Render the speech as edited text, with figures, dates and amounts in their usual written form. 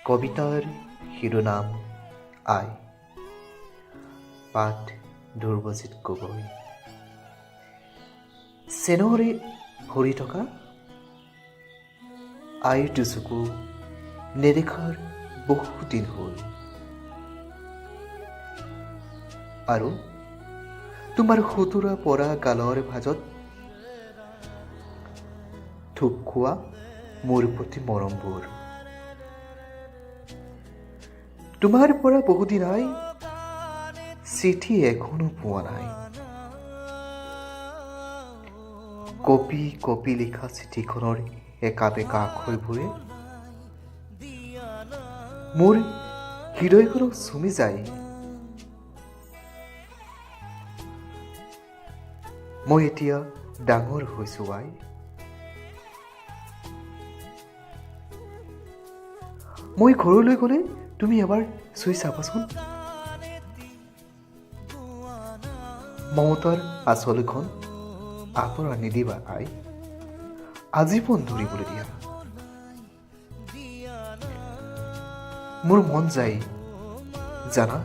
কবিতাৰ শিৰোনাম আই। পাঠ ধ্ৰুৱজিত গগৈ। চেনেহৰে ভৰি থকা আইৰ দুচকু নেদেখাৰ বহু দিন হ'ল আৰু তোমাৰ সোতোৰা পৰা গালৰ ভাঁজত থূপ খোৱা মোৰ প্ৰতি মৰমবোৰ। তোমাৰ পৰা বহুদিন আই চিঠি এখনো পোৱা নাই। কপি কপি লিখা চিঠিখনৰ একা বেঁকা আখৰবোৰে মোৰ হৃদয়খনক চুমি যায়। মই এতিয়া ডাঙৰ হৈছো আই। মই ঘৰলৈ গ'লে তুমি এবাৰ চুই চাবাচোন মমতাৰ আঁচলখন। আঁতৰা নিদিবা আই, আজীৱন ধৰিবলৈ দিয়া। মোৰ মন যায় জানা।